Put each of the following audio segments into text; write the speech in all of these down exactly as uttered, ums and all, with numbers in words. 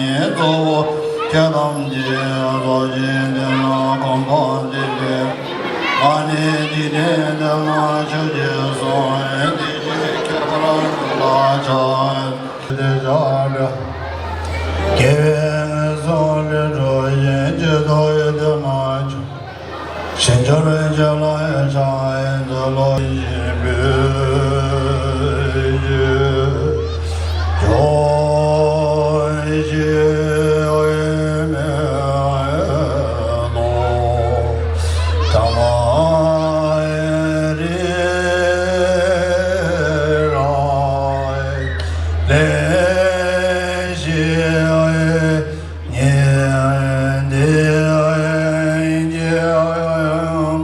གཙོ་བོ་ཁྱེད་ཐམས་ཅད་རྫོགས་ཆེན་དེ་ན་གོམ་པ་འདི་ལས་ཨ་ནི་འཇིག་རྟེན་དེ་ན་ཆོས་ཀྱི་སྲུང་བའི་དེ་བཞིན་ཁྱད་པར་ལ་ཆགས་ཏེ་བྱ་དགེ་བའི་ངན་སོང་ལས་གྲོལ་ཞིང་ཇི་ལྟ་བའི་དེ་ན་ཆོས། ཞིང་ཆེན་རིན་ཆེན་ལ་ཡང་ཕྱག་འཚལ་ལོ། ཡིན་པའི་ཆོས་ཀྱི་མེ་ཏོག་ཕྲ་མ་རེ་རེ་ལས་ཞིག་ཉན་ཏེ་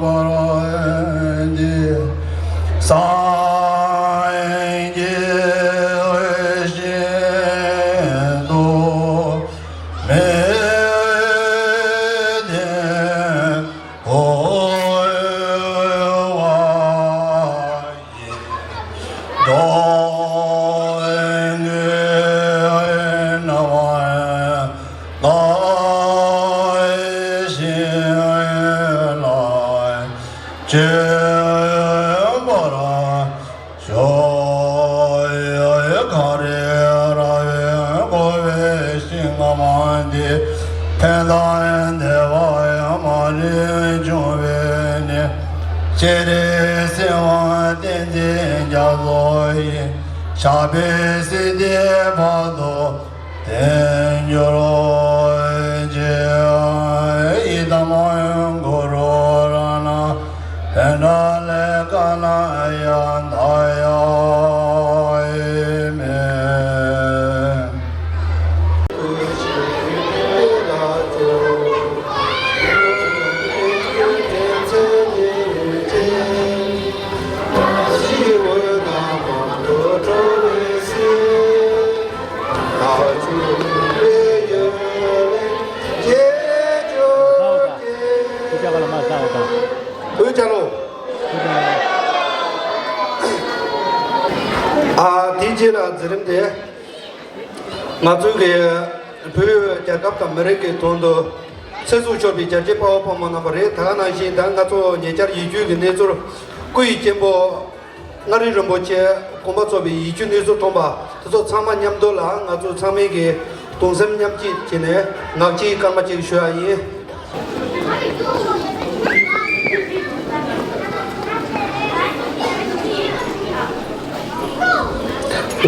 བར་འདི་སངས་རྒྱས་ཤིན་ཏུ་མི་བདེན་འོ། འགྲོ་བའི་སྣང་བ་ལ་ཞེན་ལ་སྤྱོད་པར་ཤོག་གངས་རི་ར་བས་བསྐོར་བའི་ཞིང་ཁམས་འདི་ཕན་དང་བདེ་བ་མ་ལུས་འབྱུང་བའི་གནས། སྤྱན་རས་གཟིགས་དབང་བསྟན་འཛིན་རྒྱ་མཚོ་ཡི། ཞབས་པད་སྲིད་མཐའི་བར་དུ་བརྟན་གྱུར་ཅིག་ཡི་དམ་གུ་རུ་རཏྣ་དེ་འདྲ་ལས་གང་ན་ཡང་འདའ་ཡང་མེད། ཨ། དེའི་རྗེས་ལ་མཛད་རིམ་དེ། ང་ཚོའི་གི་བོད་རྒྱལ་ཁབ་དང་མི་རིགས་ཀྱི་དོན་དུ་ཚེ་གཟུགས་སྐྱོབ་པའི་རྒྱལ་གཅེས་དཔའ་བོ་དཔའ་མོ་རྣམ་པ་རེད། ད་ག་ནང་བཞིན་ད་ང་ཚོ་ཉེ་ཆར་ཡིད་སྐྱོའི་གི་གནས་ཚུལ་སྐུ་ཡི་གཅེན་པོ་མངའ་རིས་རིན་པོ་ཆེ་དགོངས་པ་རྫོགས་པའི་ཡིད་སྐྱོའི་གནས་ཚུལ་ཐོན་པ་དེ་ཚོ་ཚང་མ་མཉམ་དུ་ལ་ང་ཚོ་ཚང་མས་གི་གདུང་སེམས་མཉམ་སྐྱེད་བྱས་ནས་ངག་བཅད་སྐར་མ་གཅིག་ཞུ་ཡ་ཡིན།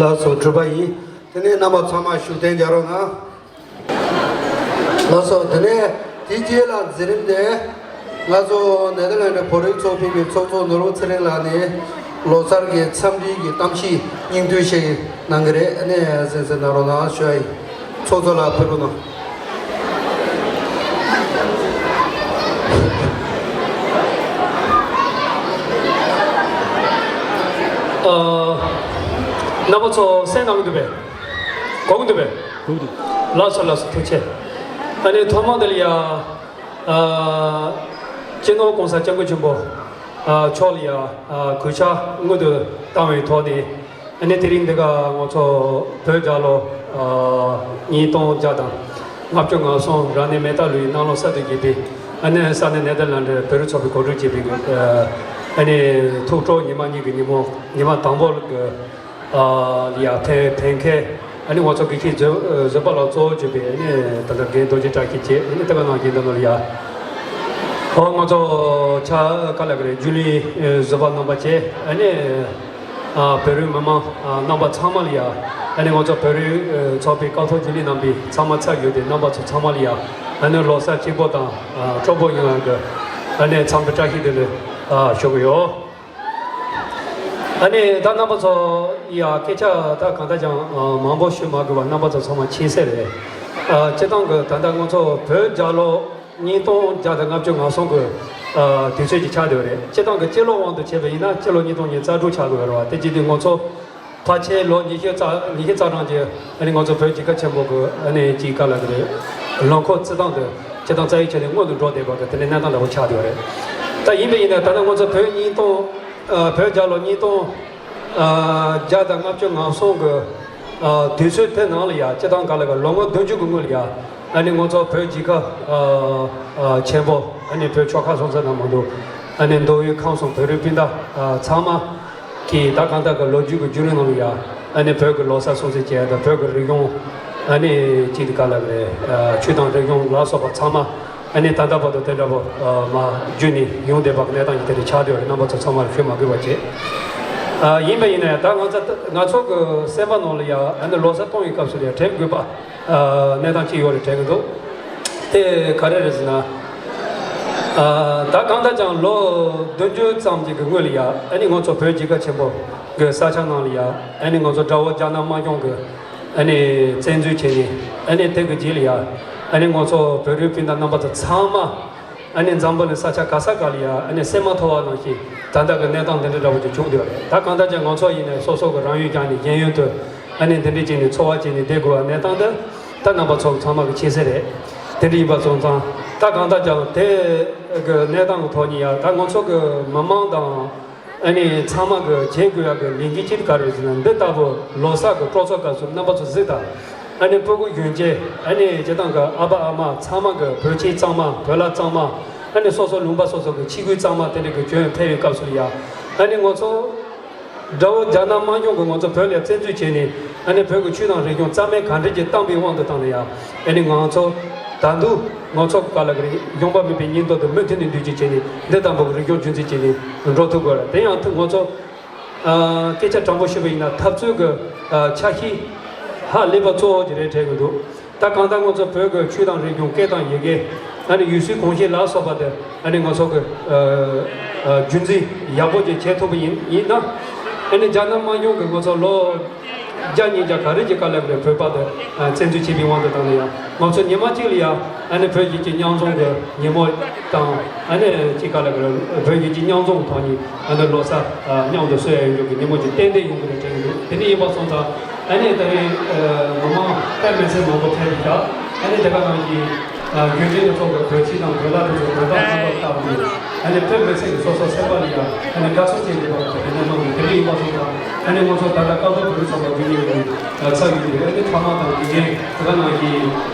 ལགས་སོ། གྲུབ་པ་ཡིན། དེ་ནས་རྣམ་པ་ཚང་མ་བཞུགས་གདན་འཇགས་རོགས་གནང་། ལགས་སོ། དེ་ནས་དེའི་རྗེས་ལ་མཛད་རིམ་དེ། ང་ཚོ་ནེ་དར་ལན་ཌི་བོད་རིགས་ཚོགས་པའི་གི་ཚོགས་གཙོ་ནོར་བུ་ཚེ་རིང་ལགས་ནས་ལོ་གསར་གྱི་འཚམས་འདྲིའི་གི་གཏམ་བཤད་སྙིང་བསྡུས་ཤིག་གནང་གི་རེད། ཨ་ནི་གསན་གཟིགས་གནང་རོགས་གནང་ཞུ་ཡ་ཡིན། ཚོགས་གཙོ་ལགས་ཕེབས་རོགས་གནང་། ཨ། རྣམ་པ་ཚོ་གསན་གནང་གི་འདུག་པས། གོ་གི་འདུག་པས། གོ་གི་འདུག་ལགས་སོ་ལགས་སོ། ཐུགས་རྗེ་ཆེ། ཨ་ནི་ཐོག་མ་དེ་ལ་ཡ། ཨ། སྤྱི་ནོར་༸གོང་ས་༸སྐྱབས་མགོན་ཆེན་པོ་ཨ་མཆོག་ལ་ཡ་ཨ་གུས་ཕྱག་སྔོན་དུ་བཏང་བའི་ཐོག་ནས། ཨ་ནི་དེ་རིང་འདི་ག་ང་ཚོ་བོད་རྒྱལ་ལོ་ཨ་ཉིས་སྟོང་བརྒྱ་དང་ལྔ་བཅུ་ང་གསུམ་རབ་གནས་མེ་རྟ་ལོའི་གནམ་ལོ་གསར་དུ་བརྒྱད་པའི་ཨ་ནི་ས་གནས་ནེ་དར་ལན་ཌི་བོད་རིགས་ཚོགས་པའི་གོ་སྒྲིག་བྱས་པའི་ཨ་ནི་ཐུགས་སྤྲོ་ཉི་མ་གཉིས་ཀྱི་ཉིན་མོ། ཉི་མ་དང་པོ་གི་ཨ་ལ་ཡ་ཕེབས་ཕེབས་མཁན། ཨ་ནི་ང་ཚོ་དགེ་བཤེས་བཟོད་བཟོད་པ་ལགས་གཙོ་བོ་བྱས་པའི་ཨ་ནི་ད་ལྟ་རྒན་རྡོ་རྗེ་བཀྲ་ཤིས་བཅས། ཨ་ནི་ད་ག་ནང་བཞིན་ད་ནོར་ཡ། ཧོ། ང་ཚོ་ཆ་ག་ལ་ག་རེ་རྒྱུན་ལས་བཟོད་པ་རྣམ་པ་བཅས། ཨ་ནི་ཨ་བོད་རིགས་མི་མང་ཨ་རྣམ་པ་ཚང་མ་ལ་ཡ། ཨ་ནི་ང་ཚོ་བོད་རིགས་ཚོགས་པའི་སྐབས་ཐོག་རྒྱུན་ལས་རྣམ་པའི་ཚང་མ་ཚར་ཡོད་དེ་རྣམ་པ་ཚོ་ཚང་མ་ལ་ཡ། ཨ་ནི་ལོ་གསར་གཅིག་པོ་དང་ཨ་སྤྲོ་པོ་ཡོང་ཡག་གི་ཨ་ནི་འཚམས་འདྲི་བཀྲ་ཤིས་བདེ་ལེགས་ཨ་ཞུ་གི་ཡོད། ཨ་ནི་ད་རྣམ་པ་ཚོ་ཡ་སྐད་ཆ་ད་གང་ལྟར་ཀྱང་ཨ་མང་པོ་ཞུ་མ་དགོས་པ་རྣམ་པ་ཚོ་ཚང་མ་མཁྱེན་གསལ་རེད། ཨ་སྤྱིར་བཏང་གི་ད་ལྟ་ང་ཚོ་བོད་རྒྱལ་ལོ་ཉིས་སྟོང་བརྒྱ་དང་ལྔ་བཅུ་ང་གསུམ་གི་ཨ་དུས་ཚོད་ཅིག་ཆགས་བསྡད་ཡོད་རེད། སྤྱིར་བཏང་གི་སྤྱི་ལོ་དབང་དུ་བྱས་པ་ཡིན་ན་སྤྱི་ལོ་ཉིས་སྟོང་ཉི་ཤུ་རྩ་དྲུག་ཆགས་དགོས་རེད་བ། དེ་བྱས་དུས་ང་ཚོ་ཕལ་ཆེར་ལོ་ཉི་ཤུ་རྩ་ཉི་ཤུ་རྩ་གྲངས་ཀྱི་ཨ་ནི་ང་ཚོ་བོད་རྒྱལ་ཁབ་ཆེན་པོ་གི་ཨ་ནི་ཅིག་ག་ལ་གི་རེད། ལོ་འཁོར་རྩི་སྟངས་དེ་སྤྱིར་བཏང་རྩ་བའི་ཆ་ནས་སྔོན་དུ་འགྲོ་བསྡད་པ་གི་དེ་འདྲའི་གནས་སྟངས་འདྲ་བོ་ཆགས་བསྡད་ཡོད་རེད། ད་ཡིན་པ་ཡིན་ན་ད་ལྟ་ང་ཚོ་བོད་ཉིས་སྟོང་ཨ་བོད་རྒྱལ་ལོ་ཉིས་སྟོང་ཨ་བརྒྱ་དང་ལྔ་བཅུ་ང་གསུམ་གི་ ཨ་དུས་ཚོད་དེ་ནང་ལ་ཡ་སྤྱི་བཏང་ག་ལ་ག་ལོ་ངོ་བདུན་ཅུ་གི་སྔོན་ལ་ཡ་ཨ་ནི་ང་ཚོ་བོད་རྒྱལ་ཁབ་ཨ་ཨ་ཆེན་པོ་ཨ་ནི་བོད་ཆོལ་ཁ་སོ་སོ་ནང་མ་གཏོགས་ཨ་ནི་མདོ་དབུས་ཁམས་གསུམ་བོད་རིགས་སྤུན་ཟླ་ཨ་ཚང་མ་གིས་ད་གང་ལྟར་གི་ལོ་རྒྱུས་ཀྱི་བརྒྱུད་རིམ་ནང་ལ་ཡ་ཨ་ནི་བོད་ཀྱི་ལོ་གསར་སྲུང་བརྩི་བྱས་དང་བོད་ཀྱི་རིག་གཞུང་ཨ་ནི་གཅིག་ཏུ་ག་ལ་ག་རེད་ཨ་ཆོས་དང་རིག་གཞུང་ལ་སོགས་པ་ཚང་མ། ཨ་ནི་ད་ལྟ་བར་དུ་དེ་འདྲ་པོ་ཨ་མ་བརྒྱུད་ནས་ཡོང་བསྡད་པ་གི་གནས་སྟངས་ཀྱི་དེ་འདྲ་ཆགས་བསྡད་ཡོད་རེད། རྣམ་པ་ཚོ་ཚང་མར་ཞུ་མ་དགོས་པ་བྱས། ཨ་ཡིན་པ་ཡིན་ན་ཡང་ད་ང་ཚ་ང་ཚོ་གི་སེམས་པ་ནང་ལ་ཡང་ཨ་ནི་ལོ་གསར་གཏོང་བའི་སྐབས་སུ་ལ་ཡང་དྲན་དགོས་པ་ཨ་གནས་སྟངས་ཅིག་ཡོད་རེད་དྲན་གི་འདུག་དེ་ག་རེ་རེད་ཟེར་ན། ཨ་ད་གང་ལྟར་ཀྱང་ལོ་བདུན་ཅུ་ཙམ་ཅིག་གི་སྔོན་ལ་ཡང་ཨ་ནི་ང་ཚོ་བོད་རྒྱལ་ཁབ་ཆེན་པོ་གི་ས་ཆ་ནང་ལ་ཡང་ཨ་ནི་ང་ཚོ་དགྲ་བོ་རྒྱ་ནག་དམར་གཞུང་གི་ཨ་ནི་བཙན་འཛུལ་བྱས་ནས་ཨ་ནི་དེ་གི་རྗེས་ལ་ཡ་ཨ་ནི་ང་ཚོ་བོད་རིགས་སྤུན་ཟླ་རྣམ་པ་ཚོ་ཚང་མ་ཨ་ནི་འཛམ་བུ་གླིང་ས་ཆ་ག་ས་ག་ལ་ཡ་ཨ་ནི་སེམས་མ་ཐོ་བ་ནང་བཞིན་ད་ལྟ་གི་གནས་སྟངས་འདི་འདྲ་འདྲ་བོ་ཅིག་བྱུང་བསྡད་པ་རེད། ད་གང་ལྟར་ཀྱང་ང་ཚོ་ཡིན་ནའི་སོ་སོ་གི་རང་ཡུལ་བསྐྱངས་ནས་གཞན་ཡུལ་དུ་ཨ་ནི་འདི་འདྲ་བྱས་ནས་འཚོ་བ་བྱས་ནས་བསྡད་དགོས་པ་གནས་སྟངས་འདི་ད་རྣམ་པ་ཚོ་ཚང་མ་གི་མཁྱེན་གསལ་རེད། དེ་འདྲ་ཡིན་པ་སོང་ཙང་ད་གང་ལྟར་ཀྱང་དེ་གི་གནས་སྟངས་ཀྱི་ཐོག་ནས་ཡ་ད་ང་ཚོ་གི་མི་མང་དང་། ཨ་ནི་ཚང་མ་གི་བྱེད་དགོས་ཡག་གི་ལས་འགན་ཅིག་ག་རེ་ཟེར་ན་འདི་ལྟ་བུ་ལོ་གསར་གི་སྤྲོ་ཚོགས་སྐབས་སུ་རྣམ་པ་ཚོ་གཟིགས་དང་། ཨ་ནི་སྤུ་གུ་གཞོན་སྐྱེས་ཨ་ནི་སྤྱི་བཏང་གི་ཨ་ཕ་ཨ་མ་ཚང་མ་གི་བོད་ཆས་གཙང་མ་བོད་ལྭ་གཙང་མ་ཨ་ནི་སོ་སོ་ལུང་པ་སོ་སོ་གི་ཆས་གོས་གཙང་མ་དེ་འདྲ་གི་གྱོན་ཕེབས་པའི་སྐབས་སུ་ཡ་ཨ་ནི་ང་ཚོ་དགྲ་བོ་རྒྱ་ནག་དམར་གཞུང་གི་ང་ཚོ་བོད་ལ་བཙན་འཛུལ་བྱས་ནས་ཨ་ནི་བོད་ཀྱི་ཆོས་དང་རིག་གཞུང་རྩ་མེད་ག་འདྲ་ཅིག་བཏང་པའི་དབང་དུ་བཏང་ནས་ཡ་ཨ་ནི་ང་ཚོ་ད་དུང་ང་ཚོ་ག་ལ་ག་རེ་ཡོང་འབབ་མེད་པའི་ཉིན་ཐོ་དུ་མུ་མཐུད་ནས་འདུས་བྱས་བྱས་ནས་འདི་དང་པོ་གི་རིག་གཞུང་རྒྱུན་འཛིན་བྱས་ནས་འགྲོ་ཐུབ་དགོས་རེད། དེ་ཡང་ང་ཚོ་ཨ་སྐད་ཆ་དྲང་པོ་ཞུས་པ་ཡིན་ན་འཐབ་རྩོད་ཀྱི་ཨ་ཆ་ཤས་ཧ་ལས་པ་གཙོ་བོ་ཅིག་རེད་དྲན་གྱི་འདུག་ད་གང་ལྟར་ང་ཚོ་བོད་ཀྱི་ཆོས་དང་རིག་གཞུང་སྐད་དང་ཡི་གེ་ཨ་ནི་ཡུལ་སྲོལ་གོམས་གཤིས་ལ་སོགས་པ་དེ་ཨ་ནི་ང་ཚོ་གི་ཨ་ཨ་རྒྱུན་འཛིན་ཡག་པོ་ཅིག་བྱེད་ཐུབ་པ་ཡིན་ཡིན་ན་ཨ་ནི་རྒྱ་ནག་དམར་གཞུང་གིས་ང་ཚོ་ལོ་བརྒྱ་ཉིས་བརྒྱ་ག་རེ་ཅིག་ག་ལ་ག་རེ་བོད་པ་དེ་ཨ་བཙན་འཛུལ་བྱས་པའི་དབང་དུ་བཏང་ནས་ཡང་ང་ཚོ་ཉི་མ་གཅིག་ལ་ཡང་ཨ་ནི་བོད་བརྒྱུད་ཀྱི་མཉམ་འཛོམས་ཀྱི་ཉིན་མོ་དང་ཨ་ནི་ཅིག་ག་ལ་ག་རེ་བོད་བརྒྱུད་ཀྱི་མཉམ་འཛོམས་ཐོག་ནས་ཨ་ནི་ལོ་གསར་ཨ་མཉམ་དུ་གསོལ་ཡ་ཡོང་རྒྱུ་གི་ཉིན་མོ་ཅིག་ཏན་ཏན་ཡོང་གི་རེད་དྲན་གྱི་འདུག་དེ་འདྲ་ཡིན་པ་སོང་ཙང་ཨ་ནི་ད་རེས་ཨ་མི་མང་དཔེ་མི་སྲིད་མང་པོ་ཕེབས་ཡོད་ད། ཨ་ནི་དེ་ག་ནང་བཞིན་ཨ་རྒྱུན་ལྡན་གྱི་ཚོགས་པའི་བོད་ཆས་དང་བོད་ལྭ་དེ་ཚོ་དོན་དག་རྣམ་པར་བཏགས་ནས་ཨ་ནི་དཔེ་མི་སྲིད་ཀྱི་སོ་སོ་སེམས་པ་ལ་ཡང་ཨ་ནི་དགའ་ཚོར་སྐྱེ་འདུག་པ་དེ་འདྲ་གནང་འདུག་དེ་འདྲ་ཡིན་པ་སོང་ཙང་ཨ་ནི་ང་ཚོ་ད་ལྟ་སྐབས་སུ་བོད་རིགས་ཚོགས་པ་བརྒྱུད་ནས་ཡོང་བའི་ཚབ་ཡིན་པས་ཨ་ནི་ཚང་མ་དང་དགེ་རྒན་དེ་ག་ནང་བཞིན་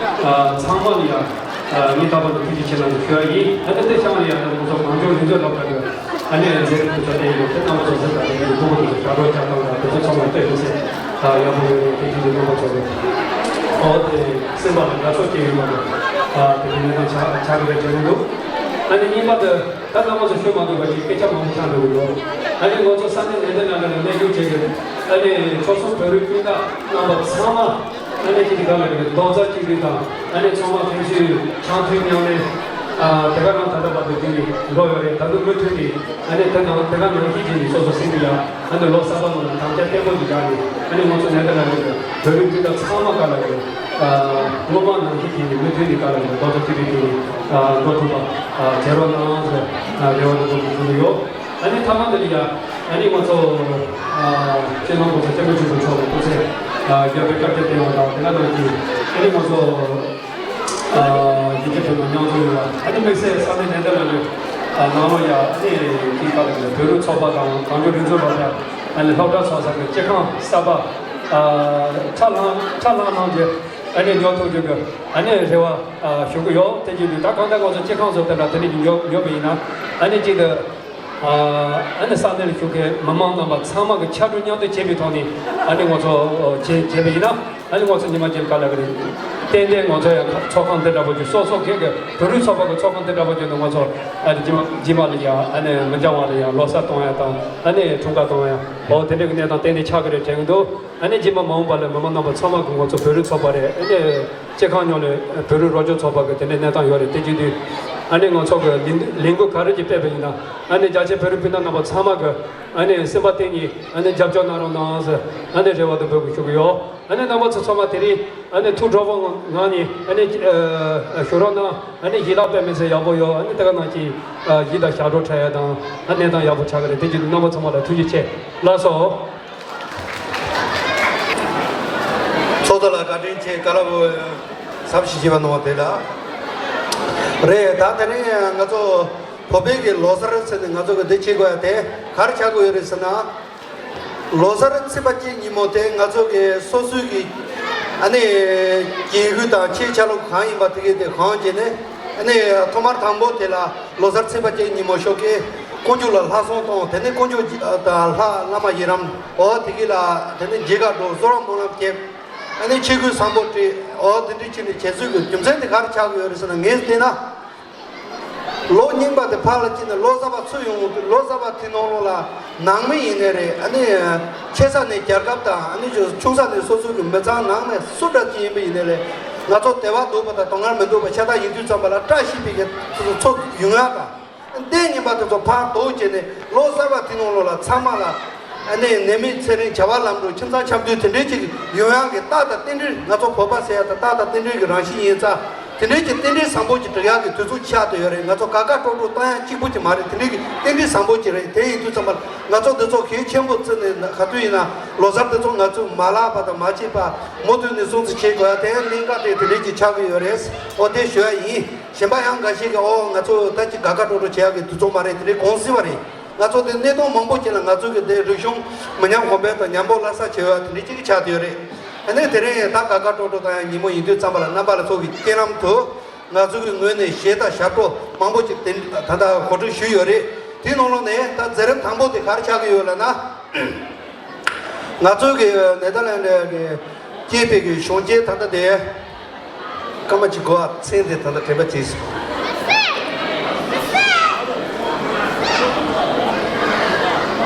ཨ་ཚང་མ་ལ་ཡང་ཨ་ངས་ད་བར་དུ་ཐུགས་རྗེ་ཆེ་གནང་ཞུ་ཡ་ཡིན། ཨ་ནི་དེ་བཞིན་ཡང་ང་ཚོ་གངས་ལྗོངས་ལྷན་ཚོགས་ལྷན་ཚོགས་ཀྱི་ཨ་ནི་མཛད་རིམ་དུ་ཚོགས་ཏེ་ཡོད་དེ་རྣམ་པ་ཚོ་གཟིགས་དང་དེ་ནས་ཐུགས་ཁུར་དུ་ཞབས་བྲོ་རྒྱག་སྟངས་དང་དེ་ཚོ་ཚང་མ་ལྟོས་ཡོད་ཚེ་ཡག་པོ་ཡོད་རེད། དེ་བཞིན་དུ་རྣམ་པ་ཚོ་ཨོ་དེ་སེམས་པ་ལ་དགའ་ཚོར་སྐྱེ་ཡོད་པ་དང་དེ་ནས་གནས་སྟངས་ཆགས་ཆགས་ཀྱི་རེད་དྲན་གྱི་འདུག་ཨ་ནི་གཉིས་པ་དེ་ད་རྣམ་པ་ཚོ་ཤོད་མ་དགོས་པ་ཞིག་སྐད་ཆ་མང་པོ་ཆགས་འགྲོ་གི་འདུག་ཨ་ནི་ང་ཚོ་ས་གནས་ནན་ཏན་ལ་ལ་ནས་གནས་སྐྱོང་བྱེད་ཀྱི་ཨ་ནི་ཆོལ་གསུམ་བོད་རིགས་སྤུན་ཟླ་རྣམ་པ་ཚང་མ། ཨ་ནི་གཅིག་གི་སྒང་ལ་རྡོག་རྩ་གཅིག་སྒྲིལ་དང་ཨ་ནི་ཚང་མ་ཕན་ཚུན་འཆམ་མཐུན་མཉམ་ལས། ཨ་དེ་ག་རང་ད་ལྟ་བར་དུ་བརྒྱུད་ནས་འགྲོ་ཡོད་རེད། ད་དུང་མུ་མཐུད་ནས་ཨ་ནི་དེ་ནང་དེ་ག་ནང་བཞིན་བྱས་ནས་སོ་སོ་སེམས་ཀྱི་ཡ་ཨ་ནི་ལོ་གསར་པ་ནང་ལ་དམ་བཅའ་བརྟན་པོ་ཞིག་བཞག་ནས་ཨ་ནི་ང་ཚོ་ནད་ལྡན་ལ་ཡོད་པའི་བོད་རིགས་སྤུན་ཟླ་ཚང་མ་ག་ལ་ཡོད། ཨ་སྔོན་མ་ནང་བཞིན་བྱས་ནས་མུ་མཐུད་ནས་ག་ལ་ཡོད་རྡོག་རྩ་གཅིག་སྒྲིལ་བྱས་ནས་ཨ་འགྲོ་ཐུབ་པ་ཨ་བྱེད་རོགས་གནང་ཟེར་ཨ་རེ་བ་དང་སྒོ་ནས་ཞུ་གི་ཡོད། ཨ་ནི་མཐའ་མ་འདི་ལ་ཡ་ཨ་ནི་ང་ཚོ་ཨ་སྤྱི་ནོར་༸གོང་ས་༸སྐྱབས་མགོན་ཆེན་པོ་མཆོག་ལ་སྐུ་ཚེ་ཨ་རྒྱ་བོད་སྐྱབས་རྗེ་བསྟེན་པ་དང་དེ་ག་ནང་བཞིན་ཨ་ནི་ང་ཚོ་ཨ་རྒྱལ་གཅེས་དོན་དུ་མཉམ་འཛོམས་ཡོང་བ་ཨ་ནི་དམིགས་བསལ་ས་གནས་ནན་ཏན་ལ་ཡོད་ཨ་ནང་ལོ་ཡ་ཨ་ནི་དེ་ག་ལ་ཡོད་བོད་རིགས་ཚོགས་པ་དང་གངས་ལྗོངས་རིག་འཛིན་སློབ་གྲྭ་ཨ་ནི་སློབ་གྲྭ་ཚོགས་ས་གི་སྤྱི་ཁང་གསར་པ་ཨ་ཁྲ་ལྷང་ཁྲ་ལྷང་གནང་རྗེས་ཨ་ནི་ཉོ་ཐུབ་རྒྱུ་གི་ཨ་ནི་རེ་བ་ཨ་ཞུ་གི་ཡོད། དེ་བཞིན་དུ་ད་གང་ལྟར་ང་ཚོ་སྤྱི་ཁང་སོགས་དེ་འདྲ་དེ་འདྲ་ཉོ་ཉོ་བ་ཡིན་ན་ཨ་ནི་གཅིག་ཏུ། ཨ་ནི་ས་གནས་ལ་བཞུགས་མཁན་མི་མང་རྣམ་པ་ཚང་མ་གི་ཕྱར་གྲུ་མཉམ་འདེགས་བྱེད་པའི་ཐོག་ནས་ཨ་ནི་ང་ཚོ་བྱེད་བྱེད་པ་ཡིན་ན་ཨ་ནི་ང་ཚོ་ཉི་མ་གཅིག་ག་ལ་ག་རེ་ཏན་ཏན་ང་ཚོ་ཡང་ཚོགས་ཁང་འདི་འདྲ་པོ་ཅིག་སོ་སོ་སྒེར་གྱི་བོད་རིགས་ཚོགས་པ་གི་ཚོགས་ཁང་འདི་འདྲ་པོ་ཅིག་ནང་ང་ཚོ་ཨ་ནི་རྗེས་མ་རྗེས་མ་ལ་ཡང་ཨ་ནི་མི་འགྱངས་པ་ལ་ཡང་ལོ་གསར་གཏོང་ཡ་དང་ཨ་ནི་འཁྲུངས་སྐར་གཏོང་ཡ་འོ་དེ་འདྲ་གི་གནས་སྟངས་ཏན་ཏན་ཆགས་ཀྱི་རེད་དྲན་གྱི་འདུག་ཨ་ནི་རྗེས་མ་མ་འོངས་པ་ལ་མི་མང་རྣམ་པ་ཚང་མ་གི་ང་ཚོ་བོད་རིགས་ཚོགས་པ་རེད། ཨ་ནི་སྤྱི་ཁང་ཉོ་ལས་བོད་རིགས་རོགས་སྐྱོར་ཚོགས་པ་གི་དེ་འདྲའི་གནས་སྟངས་ཡོད་རེད། དེ་བྱེད་དུས་ཨ་ནི་ང་ཚོ་གི་ལས་ལས་འགུལ་ག་རེ་ཅིག་སྤེལ་བ་ཡིན་ན་ཨ་ནི་རྒྱ་ཆེ་བོད་རིགས་སྤུན་ཟླ་རྣམ་པ་ཚང་མ་གི་ཨ་ནི་སེམས་པ་གཏིང་ནས་ཨ་ནི་རྒྱབ་སྐྱོར་གནང་རོགས་གནང་ཟེར་ཨ་ནི་རེ་བ་དང་འབོད་སྐུལ་ཞུ་གི་ཡོད། ཨ་ནི་རྣམ་པ་ཚོ་ཚང་མ་དེ་རིང་ཨ་ནི་ཐུགས་སྤྲོ་པོ་ངང་ནས་ཨ་ནི་ཨ་ཞུ་རོགས་གནང་། ཨ་ནི་ཡིད་ལ་དཔེ་མི་སྲིད་ཡག་པོ་ཡོད། ཨ་ནི་དེ་ག་ནང་བཞིན་ཨ་ཡིད་ལ་ཞབས་བྲོ་འཁྲབ་ཡ་དང་ཨ་གནས་སྟངས་ཡག་པོ་ཆགས་ཀྱི་རེད། དེ་བྱེད་དུས་རྣམ་པ་ཚང་མ་ལ་ཐུགས་རྗེ་ཆེ། ལགས་སོ། ཚོགས་གཙོ་ལགས་བཀའ་དྲིན་ཆེ། བཀའ་སློབ་ཟབ་ཞིང་ཞིབ་པ་གནང་བ་དེ་ལ། རེད། ད་དེ་ནས་ང་ཚོ་བོད་པའི་གི་ལོ་གསར་ཟེར་ནས་ང་ཚོ་གི་འདི་བྱེད་དགོས་ཡ་དེ་ག་རེ་བྱ་དགོས་ཡོད་རེད་ཟེར་ན། ལོ་གསར་ཚེས་པ་གཅིག་ཉིན་མོ་དེ་ང་ཚོ་གི་སོ་སོའི་གི་ཨ་ནི་དགེ་སྐོས་དང་ཆེ་ཆ་ལུགས་གང་ཡིན་པ་དེ་གའི་དེ་གང་བྱས་ནས་ཨ་ནི་ཐོག་མར་དང་པོ་དེ་ལ་ལོ་གསར་ཚེས་པ་གཅིག་ཉིན་མོ་ཞོགས་ཀས་དཀོན་མཆོག་ལ་ལྷ་སྲུང་གཏོང་། དེ་ནས་དཀོན་མཆོག་དང་ལྷ་བླ་མ་ཡི་རང་འོ་དེ་གའི་ལ་དེ་ནས་མཇལ་ཁ་འགྲོ། གསོལ་བ་སྨོན་ལམ་རྒྱབ། ཨ་ནི་ཆོས་གོས་བཟང་པོ་སྤྲས། འོ་དེ་འདྲའི་ཕྱིན་ནས་བྱེད་སྲོལ་གྱི་རྒྱུ་མཚན་དེ་ག་རེ་ཆགས་ཀྱི་ཡོད་རེད་ཟེར་ན། ངས་བལྟས་ན། ལོ་རྙིང་པ་དེ་ཕར་ལ་བཅད་ནས་ལོ་གསར་པ་ཚུར་ཡོང་། ལོ་གསར་པ་དེ་ནང་ལོགས་ལ་ནང་མི་ཡིན་ནའི་རེད། ཨ་ནི་ཆེ་ས་ནས་རྒྱལ་ཁབ་དང་། ཨ་ནི་ཆུང་ས་ནས་སོ་སོ་གི་མི་ཚང་ནང་ནས་སུ་འདྲ་ཅིག་ཡིན་པ་ཡིན་ནའི་རེད། ང་ཚོ་དད་པ་འདུག་པ་དང་དོ་སྣང་མི་འདུག་པ་ཤ་སྟག་ཡིན་དུས་ཙམ་པ་ལ་བཀྲ་ཤིས་པའི་གི་ཚོགས་ཡོང་ཡག་དང་། ལྟས་ངན་པ་དེ་ཚོ་ཕར་ལྡོག་བྱས་ནས་ལོ་གསར་པ་དེ་ནང་ལོགས་ལ་ཚང་མ་ལ་ཨ་ནི་ནད་མེད་ཚེ་རིང་བྱ་བ་ལམ་འགྲོ་ཁྱིམ་ཚང་འཆམ་མཐུན་དེ་འདྲའི་ཅིག་ཡོང་ཡག་གི་རྟགས་དང་རྟེན་འབྲེལ། ང་ཚོ་བོད་པ་ཟེར་ཡག་དེ་རྟགས་དང་རྟེན་འབྲེལ་གྱི་རང་བཞིན་ཡིན་ཙང་། དེ་འདྲའི་ཅིག་རྟེན་འབྲེལ་བཟང་པོ་ཅིག་སྒྲིག་ཡག་གི་དུས་ཚོད་ཆགས་བསྡད་ཡོད་རེད། ང་ཚོ་དགའ་དགའ་སྤྲོ་སྤྲོ་བཏང་ཡག་གཅིག་པུ་ཅིག་མ་རེད། དེ་འདྲའི་གི་རྟེན་འབྲེལ་བཟང་པོ་ཅིག་རེད། དེ་ཡིན་དུས་ཙམ་པ་ལ་ང་ཚོ་འདི་ཚོ་གལ་ཆེན་པོ་བརྩིས་ནས་ག་དུས་ཡིན་ན་ལོ་གསར་འདི་ཚོ་ང་ཚོས་མ་བརླག་པ་དང་མ་བརྗེད་པ་མུ་མཐུད་ནས་སྲུང་བརྩི་བྱེད་དགོས་ཡག་དེ་གནད་འགག་དེ་དེ་འདྲའི་ཅིག་ཆགས་ཀྱི་ཡོད་རེད། འོ་དེ་ཞུ་ཡག་ཡིན། གཞན་པ་ཡང་འགའ་ཞིག་གིས་ཨོ་ང་ཚོ་ད་ཅིག་དགའ་དགའ་སྤྲོ་སྤྲོ་བྱེད་ཡག་གི་དུས་ཚོད་མ་རེད། དེ་འདྲའི་དགོངས་སྲིད་པ་རེད། ང་ཚོ་དེ་གནས་སྟངས་མང་པོ་ཅིག་ལ་ང་ཚོ་གི་དེ་རིག་གཞུང་མི་ཉམས་གོང་འཕེལ་དང་ཉམས་པོ་སླར་གསོ་བྱེད་ཡག་དེ་འདྲའི་ཅིག་ཆགས་བསྡད་ཡོད་རེད། ཨ་ནི་དེ་རིང་ད་དགའ་དགའ་སྤྲོ་སྤྲོ་དང་ཡང་ཉིན་མོ་ཡིན་དུས་ཙམ་པ་ལ་རྣམ་པ་ལ་ཚོགས་ཀྱི་རྐྱེན་ལམ་དུ་ང་ཚོ་གི་ངོས་ནས་གཞས་དང་ཞབས་བྲོ་མང་པོ་ཅིག་དེ་ད་ལྟ་གོ་སྒྲིག་ཞུས་ཡོད་རེད། དེའི་ནང་ལོགས་ནས་ད་མཛད་རིམ་དང་པོ་དེ་ག་རེ་ཆགས་ཀྱི་ཡོད་ལབ་ན། ང་ཚོའི་གི་ནེ་ཐར་ལེན་ཌི་གི་སྐྱེས་པའི་གི་གཞོན་སྐྱེས་ད་ལྟ་དེ་སྐར་མ་གཅིག་གོ་ཨ། མཚན་དེ་ད་ལྟ་དྲན་པ་བྱེད་སོང་།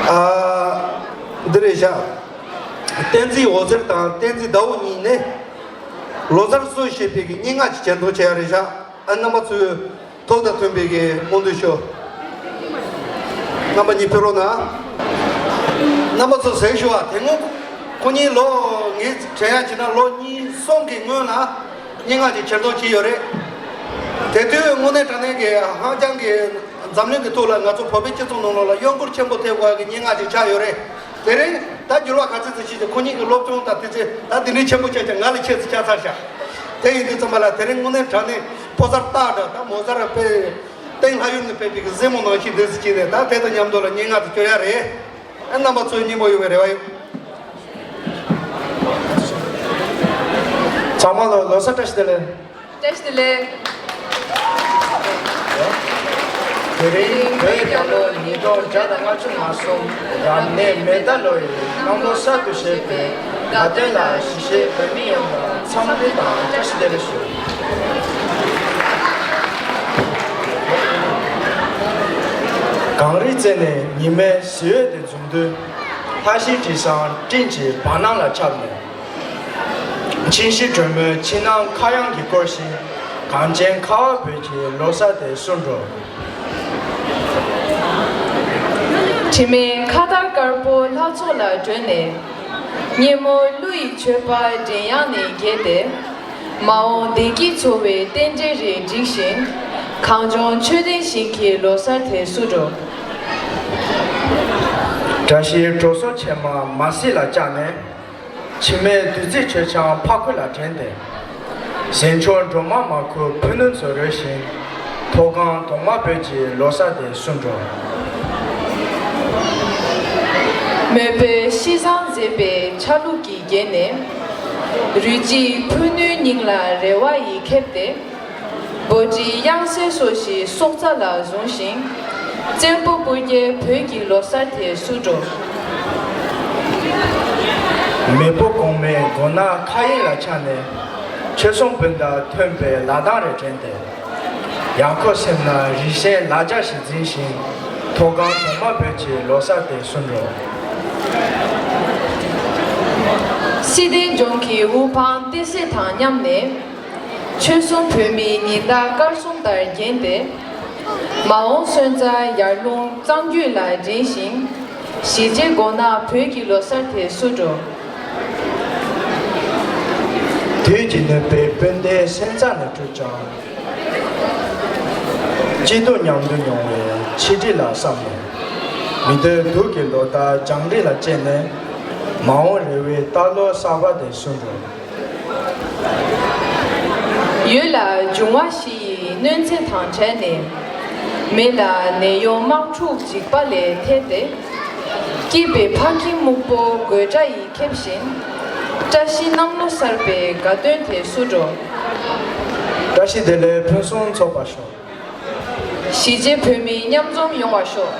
ཨ། འདི་རེད་ཤག་བསྟན་འཛིན་འོད་ཟེར་དང་བསྟན་འཛིན་ཟླ་འོད་གཉིས་ནས་ལོ་གསར་གསོལ་ཞེས་པའི་གི་སྙན་ངག་ཅིག་ཅན་དུ་བྱས་ཡ་རེད་ཤག་ཨ། རྣམ་པ་ཚོས་ཐུགས་དང་མཐུན་པའི་གི་སྨོན་འདུན་ཞུ། རྣམ་པ་གཉིས་ཕེབས་རོགས་གནང་། རྣམ་པ་ཚོ་གཟིགས་ཞུ་བ། དེ་སྔོན་ཁོ་གཉིས་ལོ་ངས་དྲན་ཡག་བྱས་ན་ལོ་གཉིས་གསུམ་གི་སྔོན་ལ་སྙན་ངག་ཅིག་ཕྱིར་བསྡུ་བྱས་ཡོད་རེད། དེ་དུས་དངོས་གནས་དྲང་གནས་ཀྱི་ཧང་ཅང་གི་འཛམ་གླིང་གི་ཐོག་ལ་ང་ཚོ་བོད་པའི་སྤྱི་ཚོགས་ནང་ལོགས་ལ་གཡོ་འགུལ་ཆེན་པོ་ཐེབས་དགོས་ཀྱི་སྙན་ངག་ཅིག་ཆགས་ཡོད་རེད། དེ་རིང་ད་འགྱུར་བ་ག་ཚོད་ཙམ་ཕྱིན་ཀྱང་ཁོ་གཉིས་ཀྱི་སློབ་སྦྱོང་དང་དེ་ཚོ་ད་དེ་འདྲའི་ཆེན་པོ་ཆགས་ཀྱང་ང་ལ་ཁྱད་དུ་ཆགས་ཚར་ཤག་དེ་ཡིན་དུས་ཙམ་པ་ལ་དེ་རིང་དངོས་གནས་དྲང་གནས་ཕོ་གསར་སྟག་འདྲ་ད་མོ་གསར་དཔེ་སྟེང་ལྷ་ཡུལ་ནས་ཕེབས་པའི་གཟིགས་མོ་ནང་བཞིན་འདུག་ཟེར་གྱིས་ནས་ད་དེ་དང་མཉམ་དུ་ལ་སྙན་ངག་དེ་སྐྱོར་ཡག་རེད། ཨ། རྣམ་པ་ཚོའི་སྙིང་པོ་ཡོང་བའི་རེ་བ་ཡོད། ཚང་མ་ལ་ལོ་གསར་བཀྲ་ཤིས་བདེ་ལེགས། བཀྲ་ཤིས་བདེ་ལེགས། དེ་རིང་བོད་རྒྱལ་ལོ་ཉིས་སྟོང་བརྒྱ་དང་ལྔ་བཅུ་ང་གསུམ་རབ་གནས་མེ་རྟ་ལོའི་གནམ་ལོ་གསར་དུ་བཞད་པའི་དགའ་སྟོན་ལ་གཞིས་བྱེས་བོད་མི་ཡོངས་ལ་འཚམས་འདྲི་དང་བཀྲ་ཤིས་བདེ་ལེགས་ཞུ། གངས་རིའི་རྩེ་ནས་ཉི་མའི་གཟི་འོད་དེ་འཛུམ་དུས། ལྷ་ཤིང་དྲི་བཟང་སྤྲིན་གྱི་བར་སྣང་ལ་ཁྱབ་ནས། མཆིན་ཞལ་དྲོན་མོའི་ཕྱི་ནང་ཁ་གཡང་གིས་བསྐོར་ཞིང་། གངས་ཅན་ཁ་བ་བོད་ཀྱི་ལོ་གསར་དེ་བསུ་འགྲོ། དྲི་མེད་ཁ་དར་དཀར་པོ་ལྷ་ཚོགས་ལ་སྒྲོན་ནས། སྙན་མོ་གླུ་ཡི་མཆོད་པ་མགྲིན་དབྱངས་ནས་རྒྱས་ཏེ། མ་འོངས་བདེ་སྐྱིད་འཚོ་བའི་རྟེན་འབྲེལ་རེ་བསྒྲིགས་ཤིང་། གངས་ལྗོངས་ཆོས་ལྡན་ཞིང་གི་ལོ་གསར་དེ་བསུ་འགྲོ། བཀྲ་ཤིས་དྲོ་སོ་ཆེན་མོ་མ་སྲིད་ལ་བཅར་ནས། འཆི་མེད་བདུད་རྩིའི་མཆོད་ཆང་ཕ་ཁུ་ལ་བྲན་ཏེ། གཟན་ཆུང་སྒྲོལ་མ་མ་ཁུ་ཕུ་ནུ་ཚོ་རོལ་བཞིན། མཐོ་སྒང་གདོང་དམར་བོད་ཀྱི་ལོ་གསར་དེ་བསུ་འགྲོ། མོས་པའི་ཤིས་བཟང་མཛེས་པའི་ཆ་ལུགས་ཀྱིས་བརྒྱན་ནས། རུས་གཅིག་ཕུ་ནུའི་སྙིང་ལ་རེ་བ་ཡིས་ཁེབས་ཏེ། འབོལ་དྲི་གཡང་སེར་སོགས་ཀྱི་སྲོག་རྩ་ལ་བཟུང་ཞིང་། བཙན་པོ་སྤུ་རྒྱལ་བོད་ཀྱི་ལོ་གསར་དེ་བསུ་འགྲོ། མེས་པོ་གོང་མའི་མགོ་ནག་མཁའ་དབྱིངས་ལ་འཕྱར་ནས། ཆོལ་གསུམ་སྤུན་ཟླ་མཐུན་པའི་ལ་རྡང་རེ་བསྒྲེངས་ཏེ། ཡང་ཁོ་སེམས་ན་རིགས་ཞེན་ལ་རྒྱ་ཞིག་འཛིན་ཞིང་། མཐོ་སྒང་གདོང་དམར་བོད་ཀྱི་ལོ་གསར་དེ་བསུ་འགྲོ། བསིལ་ལྡན་ལྗོངས་ཀྱི་དབུ་འཕང་བསྟོད་གསོལ་དང་མཉམ་ནས། ཆོལ་གསུམ་བོད་མིའི་ཉི་ཟླ་སྐར་གསུམ་ལྟར་བརྒྱན་ཏེ། མ་འོངས་སོན་རྩ་ཡར་ཀླུང་གཙང་རྒྱུད་ལ་འདྲེན་ཞིང་། གཞིས་བྱེས་མགོ་ནག་བོད་ཀྱི་ལོ་གསར་དེ་བསུ་འགྲོ། དུས་ཀྱི་ནུས་པས་སྤུན་ཟླའི་སེམས་རྩ་ནས་དཀྲུགས་ཀྱང་། སྐྱིད་སྡུག་མཉམ་དུ་མྱོང་བའི་ཆིག་སྒྲིལ་ལ་བསམ་ནས། མི་འདོད་སྡུག་གི་ལོ་ཟླ་རྒྱང་རིང་ལ་བཅད་ནས། མ་འོངས་རེ་བའི་རྟ་ལོ་གསར་པ་དེ་བསུ་འགྲོ། ཡུལ་ལ་འབྱུང་བ་བཞི་ཡི་གནོད་འཚེ་དང་བྲལ་ནས། མི་ལ་ནད་གཡོག་དམག་འཁྲུག་འཇིགས་པ་ལས་ཐར་ཏེ། སྐྱེས་པའི་ཕ་གི་སྨུག་པོ་དགོད་སྒྲ་ཡིས་ཁེབས་བཞིན། བཀྲ་ཤིས་གནམ་ལོ་གསར་པའི་དགའ་སྟོན་དེ་བསུ་འགྲོ། བཀྲ་ཤིས་བདེ་ལེགས་ཕུན་སུམ་ཚོགས་པར་ཤོག། གཞིས་བྱེས་བོད་མི་མཉམ་འཛོམས་ཡོང་བར་ཤོག།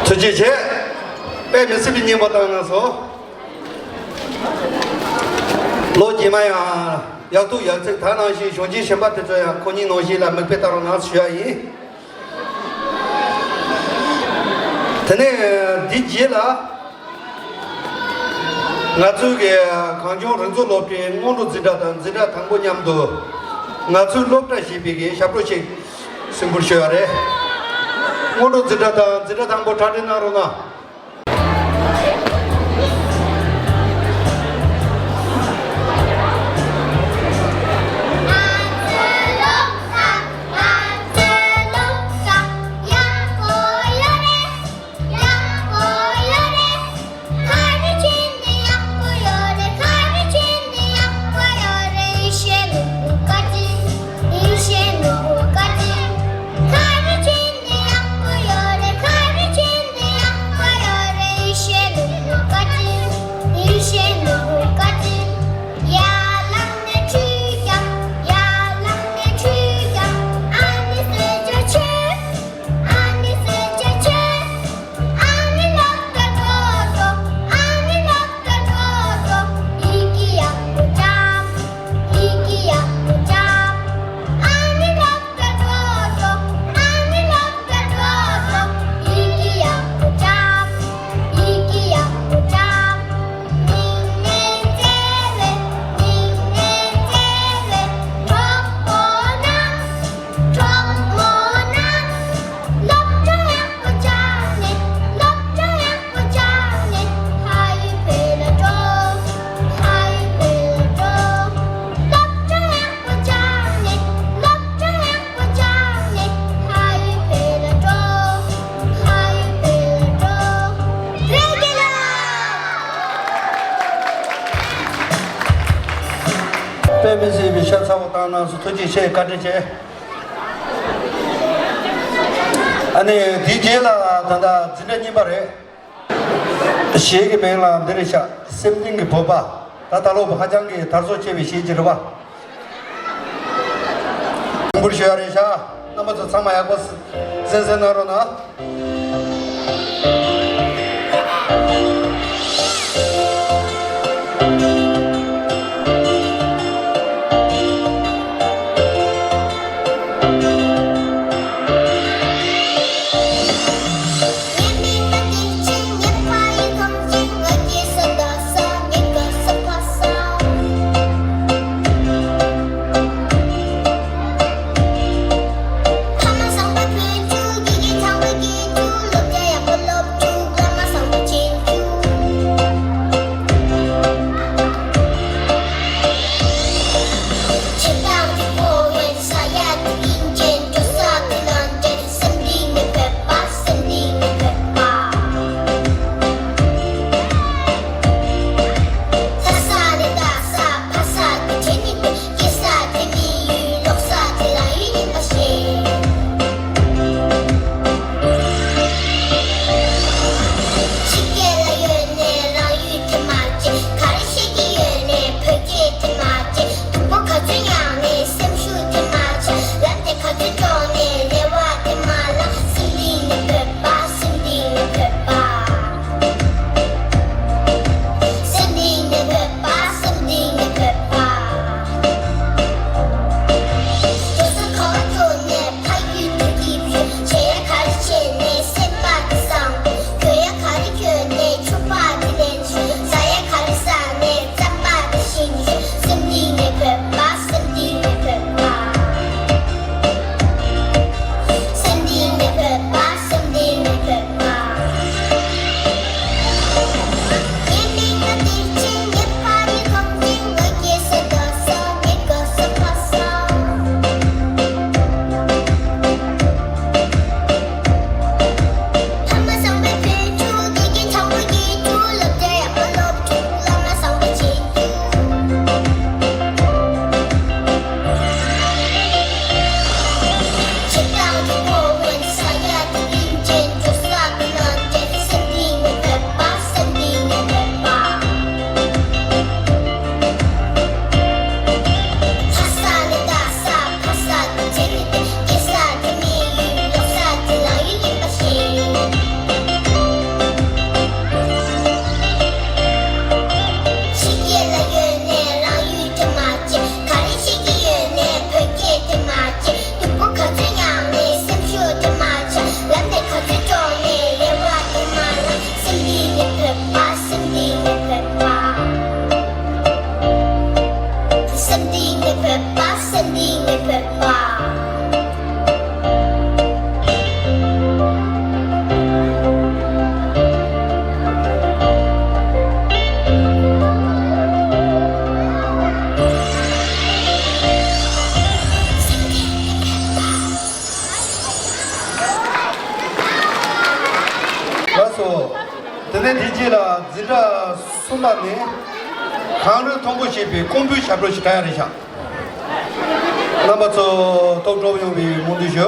ཐུགས་རྗེ་ཆེ། དཔེ་མི་སྲིད་པའི་སྙིང་པོ་བཏང་གནང་སོང་། ལོ་རྗེས་མ་ཡང་ཡག་ཐུག་ཡག་ཚིག་ད་ནང་བཞིན་གཞོན་སྐྱེས་གཞན་པ་དེ་ཚོ་ཡང་ཁོ་གཉིས་ནང་བཞིན་ལ་མིག་དཔེ་ལྟ་རོགས་གནང་ཞུ་ཡ་ཡིན། དེ་ནས་འདི་རྗེས་ལ་ང་ཚོའི་གི་གངས་ལྗོངས་རི་འཛོགས་སློབ་གྲྭའི་སྔོན་འགྲོ་འཛིན་གྲྭ་དང་འཛིན་གྲྭ་དང་པོ་མཉམ་དུ་ང་ཚོའི་སློབ་གྲྭ་ཞེས་པའི་གི་ཞབས་བྲོ་ཞིག་གསོན་པོར་ཞུ་ཡ་རེད། སྔོན་འགྲོ་འཛིན་གྲྭ་དང་འཛིན་གྲྭ་དང་པོ་གྲ་སྒྲིག་གནང་རོགས་གནང་། དཔེ་མི་སྲིད་པའི་ཤ་ཚ་པོ་བཏང་གནང་སོང་། ཐུགས་རྗེ་ཆེ། བཀའ་དྲིན་ཆེ། ཨ་ནི་དེའི་རྗེས་ལ་ད་ལྟ་འཛིན་གྲྭ་གཉིས་པ་རེད། གཞས་ཀྱི་མིང་ལ་འདི་རེད་ཤག། སེམས་གཏིང་གི་བོད་པ། ད་ད་ལོ་ཧ་ཅང་གི་དར་སོ་ཆེ་བའི་གཞས་ཅིག་རེད་པ། འབུར་ཞུ་ཡ་རེད་ཤག། རྣམ་པ་ཚོ་ཚང་མ་ཡག་པོ་གསན་གསན་གནང་རོགས་གནང་། སོ། དེ་ནས་དེ་རྗེས་ལ་འཛིན་གྲྭ་གསུམ་པ་ནས་གངས་རི་མཐོན་པོ་ཞེས་པའི་ཀོང་པོའི་ཞབས་བྲོ་ཞིག་གྲགས་ཡ་རེད་ཤག་རྣམ་པ་ཚོ་ཐོག་གྲོགས་ཡོང་བའི་སྨོན་འདུན་ཞུ།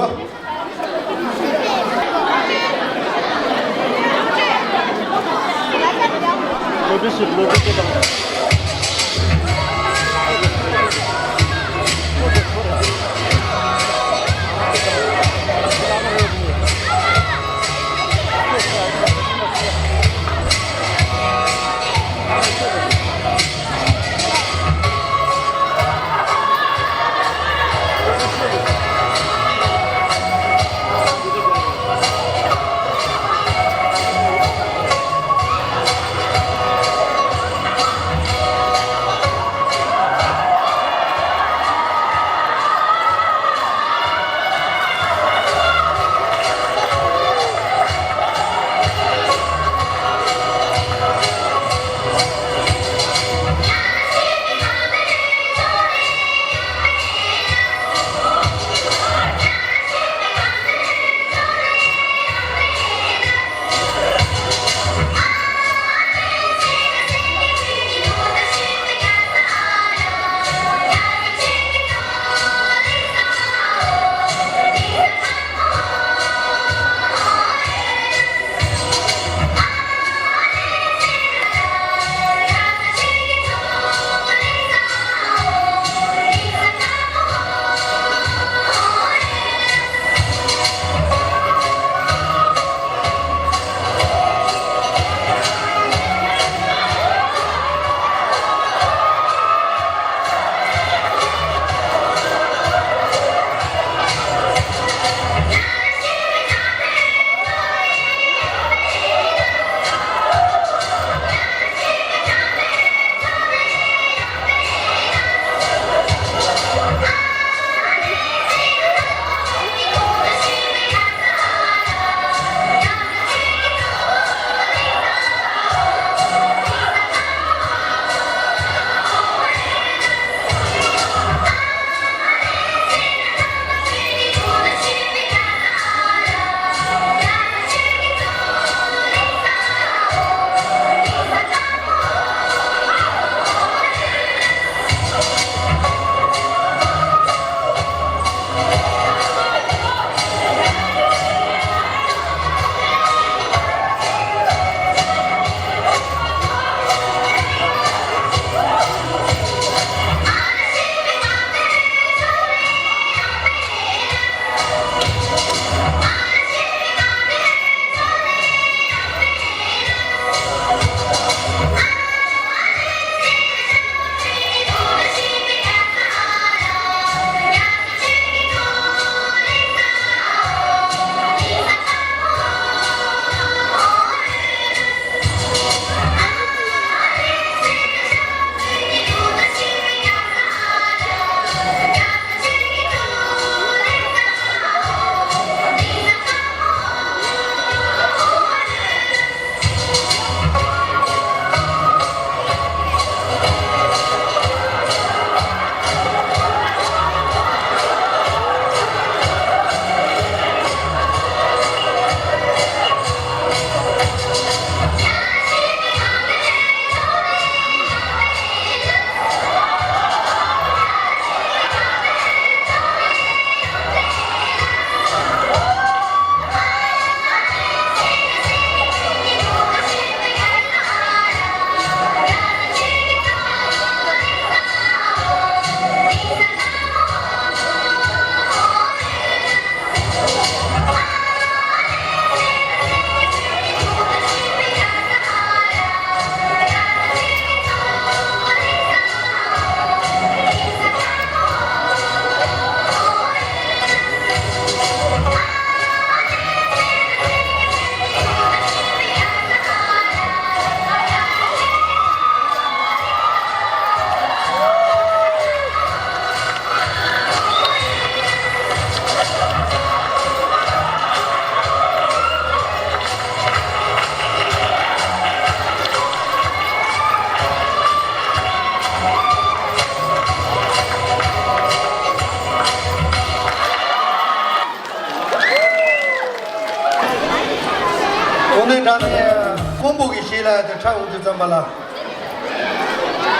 དངོས་གནས་དྲང་གནས་ཀོང་པོ་གི་གཞས་ལབ་ཡ་དེ་ཁྲ་འོང་དུས་ཙམ་པ་ལ།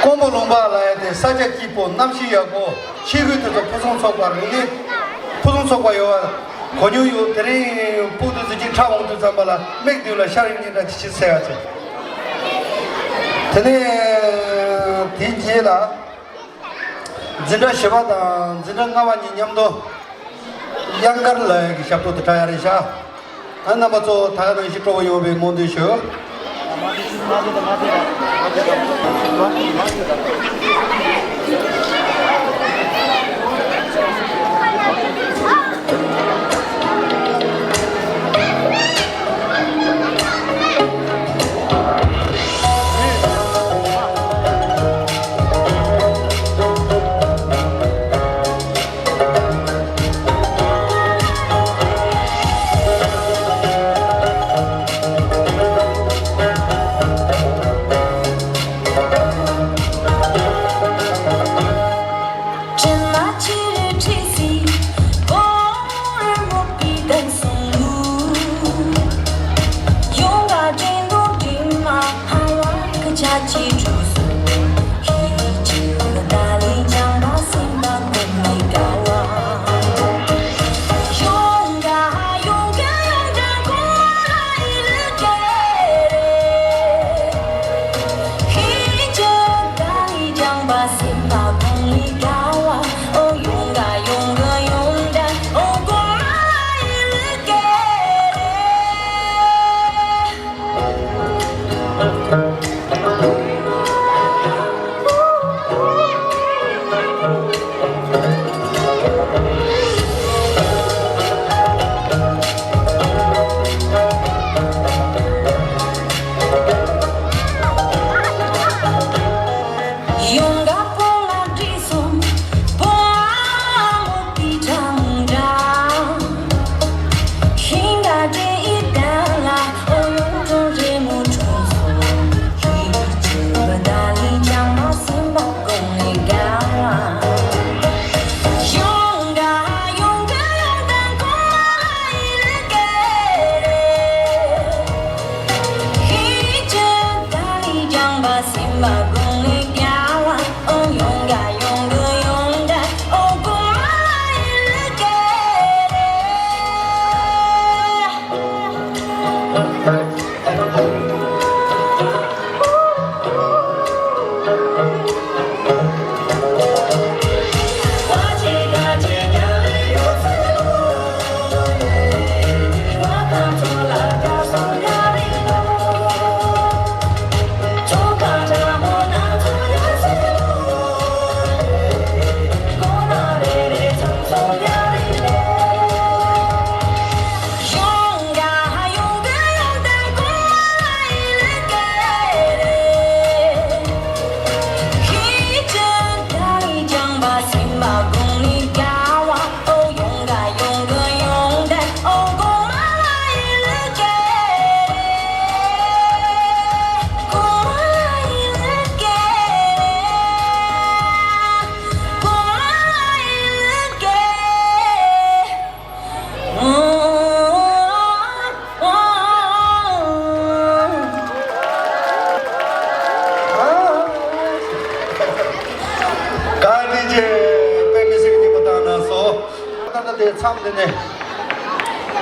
ཀོང་པོ་ལུང་པ་ལབ་ཡ་དེ་ས་ཆ་སྐྱིད་པོ་གནམ་གཤིས་ཡག་པོ་ཆས་གོས་དེ་ཚོ་ཕུན་སུམ་ཚོགས་པ་རིག་གནས་ཕུན་སུམ་ཚོགས་པ་ཡོད་པ་གོ་མྱོང་ཡོད། དེ་རིང་སྤུ་དུས་ཚོད་ཅིག་ཁྲ་འོང་དུས་ཙམ་པ་ལ་མིག་མདུན་ལ་ཤར་ཡོང་ཉིན་འདྲ་ཅིག་ཅིག་གསལ་བ་བྱས། དེ་ནས་དེའི་རྗེས་ལ། འཛིན་གྲྭ་བཞི་པ་དང་འཛིན་གྲྭ་ལྔ་པ་གཉིས་མཉམ་དུ་གཡང་དཀར་ལ་གི་ཞབས་བྲོ་དེ་འཁྲབ་ཡ་རེད་ཤག་ཨ་རྣམ་པ་ཚོ་ད་ག་ནང་བཞིན་སྤྲོ་བོ་ཡོང་བའི་སྨོན་འདུན་ཞུ། གང་དྲིན་ཆེ། དཔེ་མི་སྲིད་སྙིང་པོ་བཏང་གནང་སོང་། ད་ལྟ་དེ་མཚམས་འདི་ནས་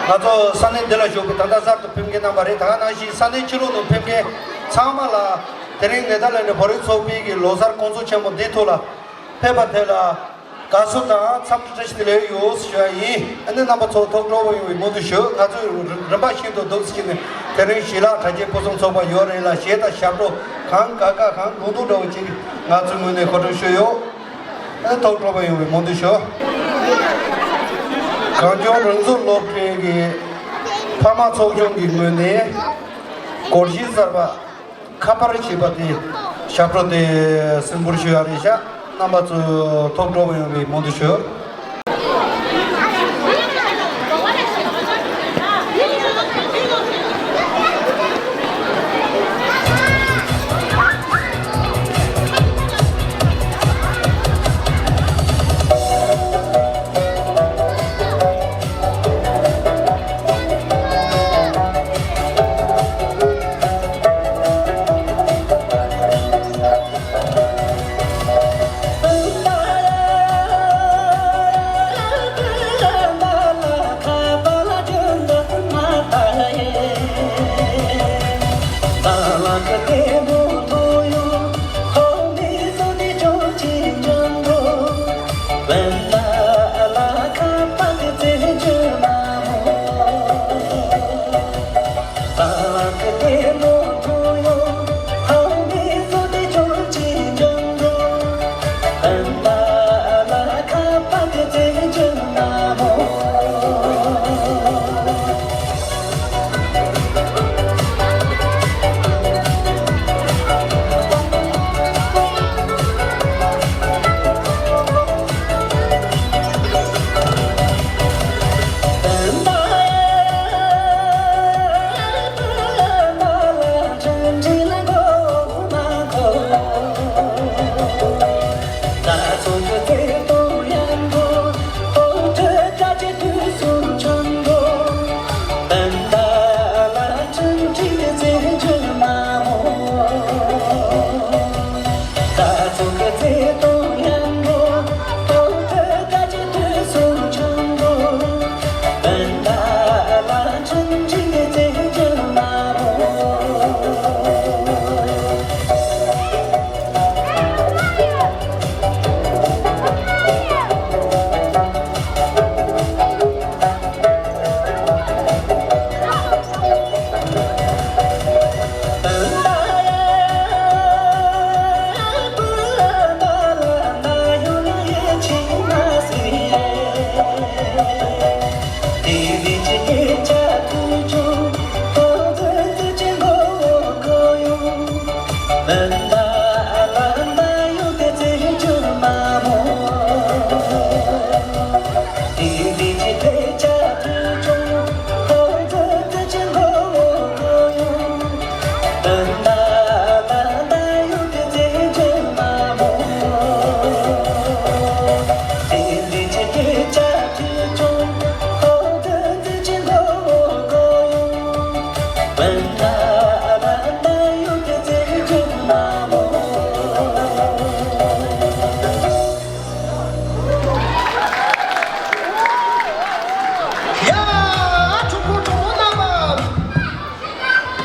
ང་ཚོ་ས་གནས་འདི་ལ་བཞུགས་པའི་ད་ལྟ་གསར་དུ་ཕེབས་མཁན་རྣམ་པ་རེད། ད་ག་ནང་བཞིན་ས་གནས་ཕྱི་ལོགས་ནས་ཕེབས་མཁན་ཚང་མ་ལ་དེ་རིང་ནེ་ཐར་ལེན་ཌི་བོད་རིགས་ཚོགས་པའི་གི་ལོ་གསར་དགོང་ཚོགས་ཆེན་མོ་འདིའི་ཐོག་ལ་ཕེབས་པ་དེ་ལ་དགའ་བསུ་དང་འཚམས་འདྲི་བཀྲ་ཤིས་བདེ་ལེགས་ཡོད་ཞུ་ཡ་ཡིན། ཨ་ནི་རྣམ་པ་ཚོ་ཐུགས་སྤྲོ་པོ་ཡོང་བའི་སྨོན་འདུན་ཞུ། ང་ཚོས་རིམ་པ་བཞིན་དུ་འདུག་ཟེར་གྱི་ནས་དེ་རིང་ཞལ་ལག་གྲ་རྒྱས་ཕུན་སུམ་ཚོགས་པ་ཡོད་རེད་ལ། གཞས་དང་ཞབས་བྲོ་གང་དགའ་དགའ་གང་དགོས་འདུག་འདྲ་བོ་ཅིག་ང་ཚོའི་ངོས་ནས་གོ་སྒྲིག་ཞུས་ཡོད། ཨ་ནི་ཐུགས་སྤྲོ་པོ་ཡོང་བའི་སྨོན་འདུན་ཞུ། གངས་ལྗོངས་རང་སྐྱོང་སློབ་གྲྭའི་གི་ཕ་མ་ཚོགས་ཆུང་གི་ངོས་ནས་སྒོར་གཞས་གསར་པ། ཁ་པར་ཞེས་པ་དེ་ཞབས་བྲོ་དེ་གཟིགས་འབུལ་ཞུ་ཡ་རེད་ཤག་རྣམ་པ་ཚོ་ཐུགས་སྤྲོ་པོ་ཡོང་བའི་སྨོན་འདུན་ཞུ།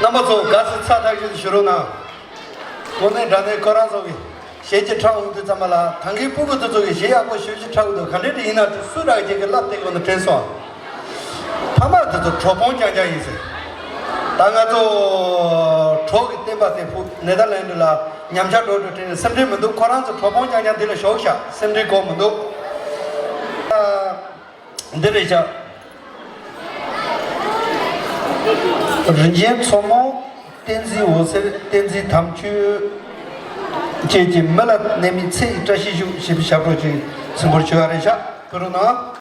རྣམ་པ་ཚོ་དགའ་བསུ་ཚ་ཐག་ཆོད་དུ་ཞུ་རོགས་གནང་། དངོས་གནས་དྲང་གནས་ཁོ་རང་ཚོ་གི་གཞས་ཀྱི་ཁྲ་འུག་དུས་ཙམ་པ་ལ་ཐང་གའི་སྤུ་གུ་དེ་ཚོ་གི་གཞས་ཡག་པོ་ཞེ་ཅིག་ཁྲ་འུག་དུས་ག་འདྲས་དེ་ཡིན་ན་དེ་སུ་རག་གི་གི་ལབ་སྟེ་གོ་ནས་དྲན་སོང་། ཕ་མ་དེ་ཚོ་གྲོགས་པོ་རྐྱང་རྐྱང་ཡིན་ཟེར། ད་ང་ཚོ་གྲོགས་ཀྱི་བསྟན་པ་དེ་ཕུ་ནེ་དར་ལན་ཌི་ལ་ཉམས་ཆག་འགྲོ་འགྲོ་དྲན་ནས་སེམས་ཁྲལ་མི་འདུག་ཁོ་རང་ཚོ་གྲོགས་པོ་རྐྱང་རྐྱང་འདི་ལ་ཞོག་ཤག་སེམས་ཁྲལ་དགོས་མི་འདུག་འདི་རེད་ཤག་རིན་ཆེན་མཚོ་མོ། བསྟན་འཛིན་འོད་ཟེར། བསྟན་འཛིན་དམ་ཆོས་བཅས་ཀྱི་མི་ལ་གནས་མིན་ཚེ་ཡི་བཀྲ་ཤིས་ཤོག་ཞེས་པའི་ཞབས་བྲོ་ཅིག་འཛིན་པར་ཞུ་བ་རེད་ཤག་ཕུལ་རོགས་གནང་།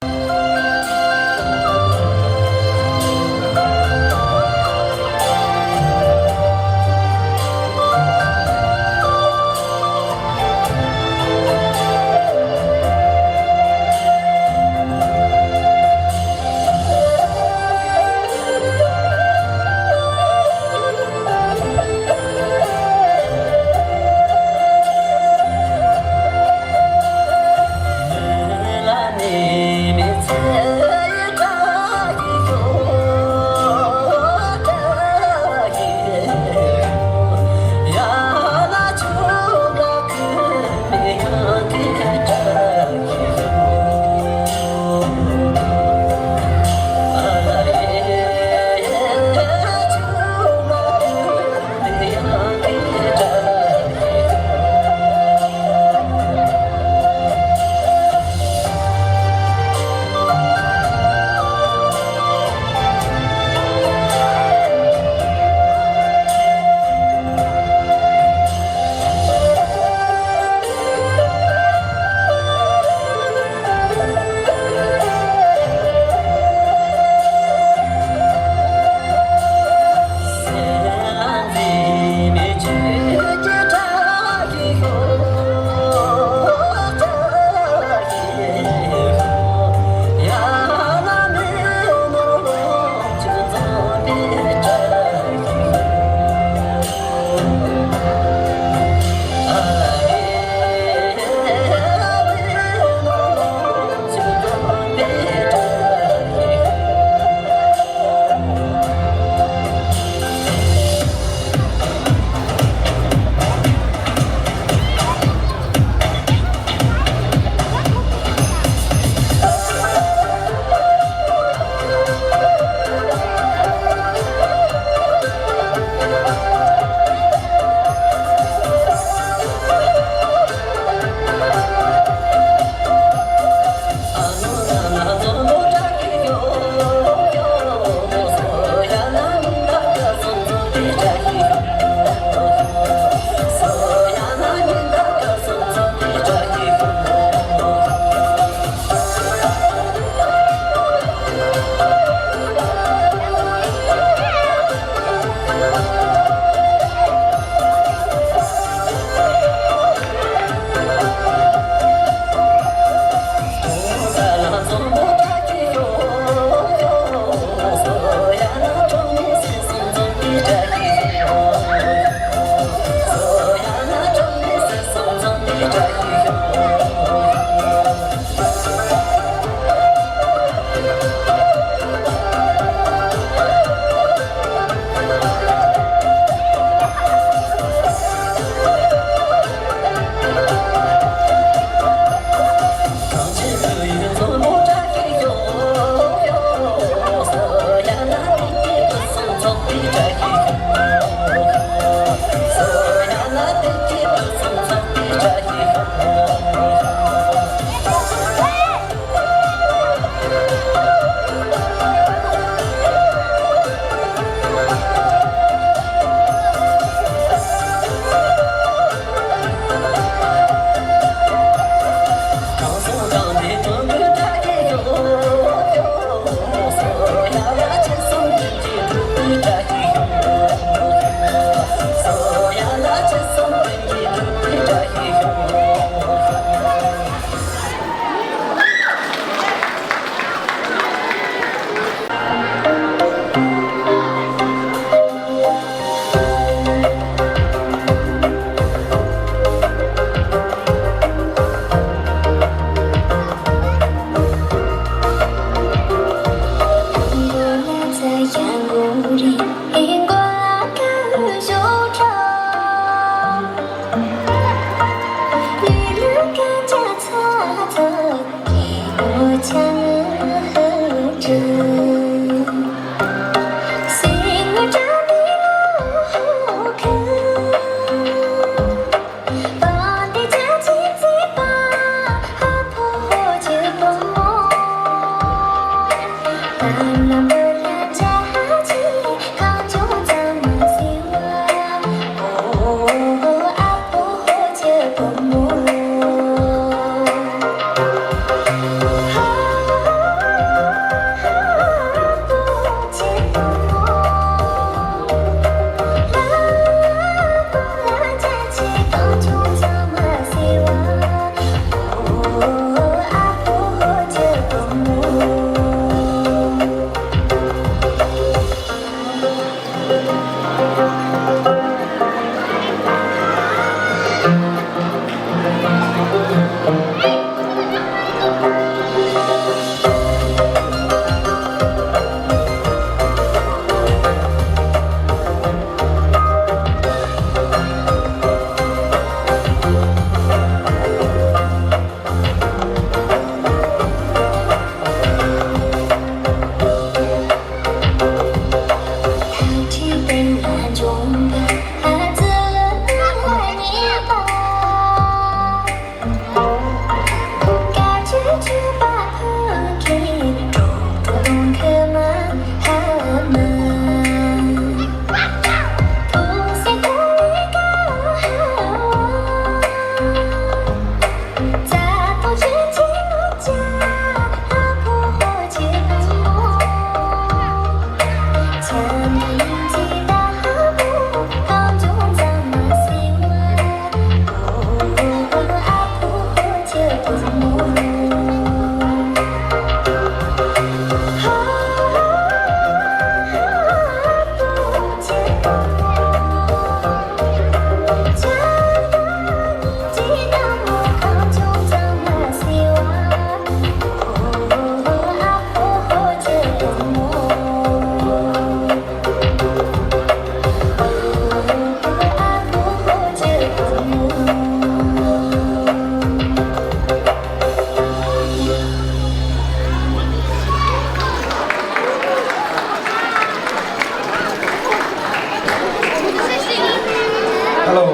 ཧེ་ལོ།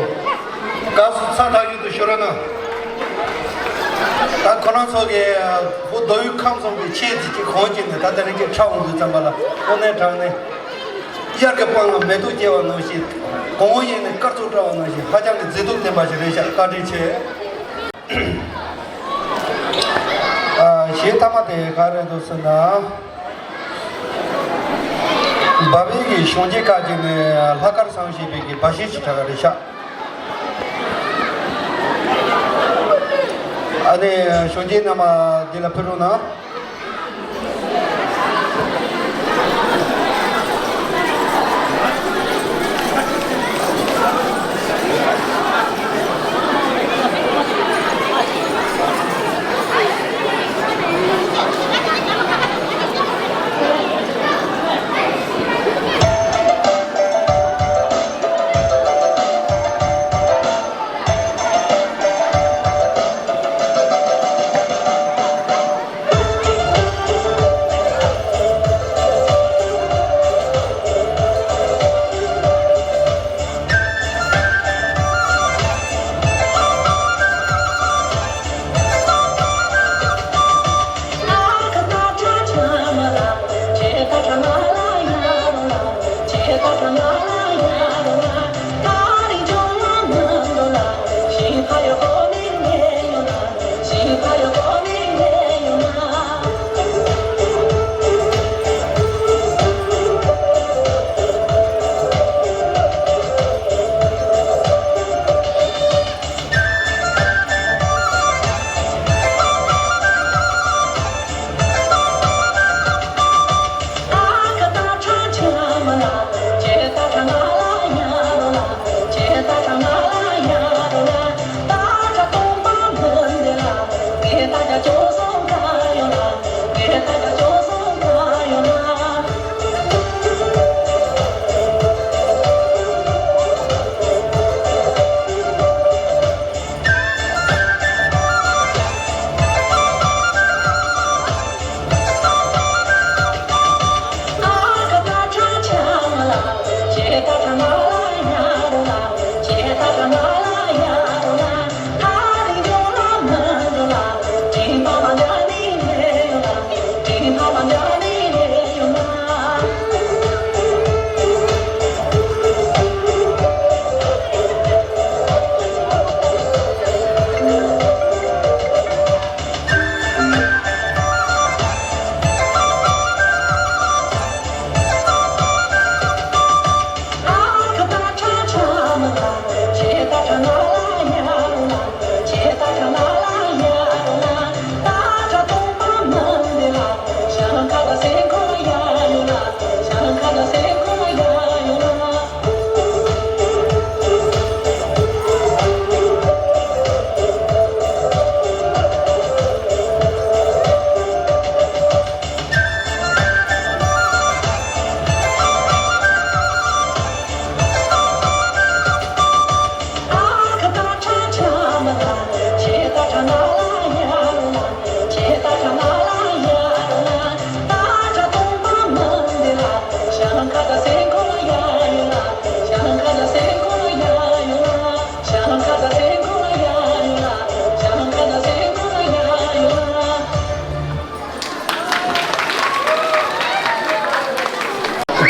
བཀའ་ཟུར་ཚང་ཐག་ཉུང་དུ་ཤོད་རོགས་གནང་། ད་ཁོ་རང་ཚོ་གི་བུ་མདོ་དབུས་ཁམས་གསུམ་གྱི་ཆེད་དུ་ཅིག་གོང་ཅིག་ནས་ད་ལྟ་རིང་གི་ཁྲ་འོང་དུས་ཙམ་པ་ལ་དངོས་གནས་དྲང་གནས། དབྱར་གྱི་སྤང་ལ་མེ་ཏོག་སྐྱེ་བ་ནང་བཞིན། གོང་བུ་ཡིན་ནི་སྐར་ཚོགས་བཀྲ་བ་ནང་བཞིན། ཧ་ཅང་གི་མཛེས་སྡུག་ལྡན་པ་ཞིག་རེད་ཤག་བཀའ་དྲིན་ཆེ། ཨ། གཞས་མཐའ་མ་དེ་ག་རེ་འདུག་ཟེར་ན། འབའ་བའི་གི་གཞོན་སྐྱེས་ཁག་ཅིག་ནས་ལྷག་དཀར་བཟང་ཞེས་པའི་གི་འབའ་གཞས་ཤིག་གྲགས་པ་རེད་ཤག་ཨ་ནི་གཞོན་སྐྱེས་རྣམ་པ་འདི་ལ་ཕེབས་རོགས་གནང་།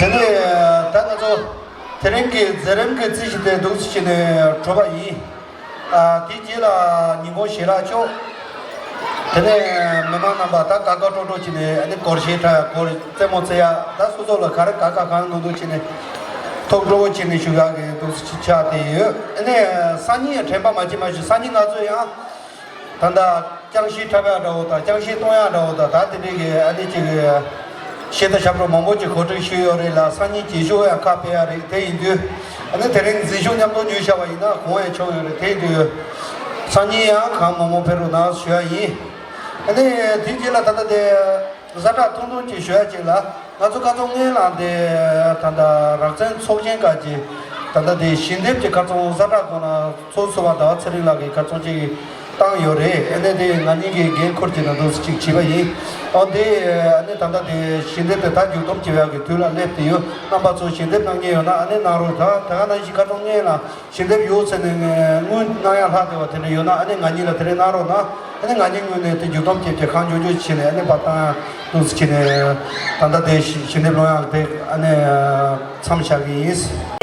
དེ་ནས་ད་ང་ཚོ་དེ་རིང་གི་མཛད་རིམ་གྱི་རྩིས་གཞི་དེ་འདུག་སེ་བྱས་ནས་གྲུབ་པ་ཡིན། ཨ། དེའི་རྗེས་ལ་ཉིན་གུང་ཞལ་ལག་མཆོད། དེ་ནས་མི་མང་རྣམ་པ་ད་དགའ་དགའ་སྤྲོ་སྤྲོ་བྱས་ནས་ཨ་ནི་སྒོར་གཞས་འཁྲབ། སྒོར་རྩེད་མོ་རྩེ་ཡ། ད་སོ་སོ་ལ་ག་རེ་དགའ་དགའ་གང་འདུག་འདུག་བྱས་ནས་ཐུགས་སྤྲོ་བོ་བྱས་ནས་བཞུགས་ཡག་གི་འདུག་སེ་ཆགས་བསྡད་ཡོད། ཨ་ནི་སང་ཉིན་དྲན་པ་མ་བརྗེད་མ་བཞུགས། སང་ཉིན་ང་ཚོ་ཡང་ད་ལྟ་རྐྱང་གཞས་འཁྲབ་ཡག་འདྲ་བོ་དང་། རྐྱང་གཞས་གཏོང་ཡག་འདྲ་བོ་དང་། ད་དེ་འདྲའི་གི་ཨ་ནི་ཅིག་གཞས་དང་ཞབས་བྲོ་མང་པོ་ཅིག་གོ་སྒྲིག་ཞུས་ཡོད་རེད་ལ། སང་ཉིན་རྗེས་ཤོག་ཡང་ཁ་ཕེབས་ཡག་རེད། དེ་ཡིན་དུས་ཨ་ནི་དེ་རིང་འཛིན་ཤོག་མཉམ་དུ་ཉོས་བཞག་པ་ཡིན་ན་དགོངས་ཡག་ཆོག་ཡོད་རེད། དེ་ཡིན་དུས་སང་ཉིན་ཡང་གང་མང་མང་ཕེབས་རོགས་གནང་ཞུ་ཡག་ཡིན། ཨ་ནི་དེའི་རྗེས་ལ་ད་ལྟ་དེ། གཟའ་སྒྲ་ཐུང་ཐུང་ཅིག་ཞུ་ཡ་ཅིག་ལ། ང་ཚོ་ཀ་ཚོང་སྔོན་ལ་འདི་ད་ལྟ་རང་བཙན་ཚོགས་ཆེན་སྐབས་ཀྱི་ད་ལྟ་དེ་ཞལ་འདེབས་ཀྱི་ཁ་རྩང་གཟའ་སྒྲ་གོང་ན་ཚོགས་ཟུར་པ་ཟླ་བ་ཚེ་རིང་ལགས་ཀྱིས་ཁ་རྩང་ཅིག་བཏང་ཡོད་རེད། ཨ་ནི་དེ་ང་གཉིས་ཀྱིས་འགན་འཁུར་གྱི་ནང་དུ་ཅིག་བྱས་པ་ཡིན། ཨོ་དེ་ཨ་ནི་ད་ལྟ་དེ་ཞལ་འདེབས་དེ་ད་མཇུག་བསྡོམས་བྱེད་ཡག་གི་དུས་ལ་སླེབས་ཏེ་ཡོད། རྣམ་པ་ཚོ་ཞལ་འདེབས་གནང་མཁན་ཡོད་ན་ཨ་ནི་གནང་རོགས། ད་ད་ག་ནང་བཞིན་ཁ་རྩང་སྔོན་ལ་ཞལ་འདེབས་ཡོད་ཟེར་ནས་དངུལ་གནང་ཡག་ལྷག་བསྡད་པ་དེ་འདྲ་ཡོད་ན་ཨ་ནི་ང་གཉིས་ལ་དེ་རིང་གནང་རོགས་གནང་། ཨ་ནི་ང་གཉིས་ངོས་ནས་དེ་མཇུག་སྡོམ་བྱས་ཏེ་གང་མགྱོགས་མགྱོགས་བྱས་ནས་ཨ་ནི་པར་བཏང་འདུག་ཟེར་བྱས་ནས། ད་ལྟ་དེ་ཞི་ཞི་འདེབས་སློང་ཡག་དེ་ཨ་ནི་མཚམས་བཞག་གི་ཡིན།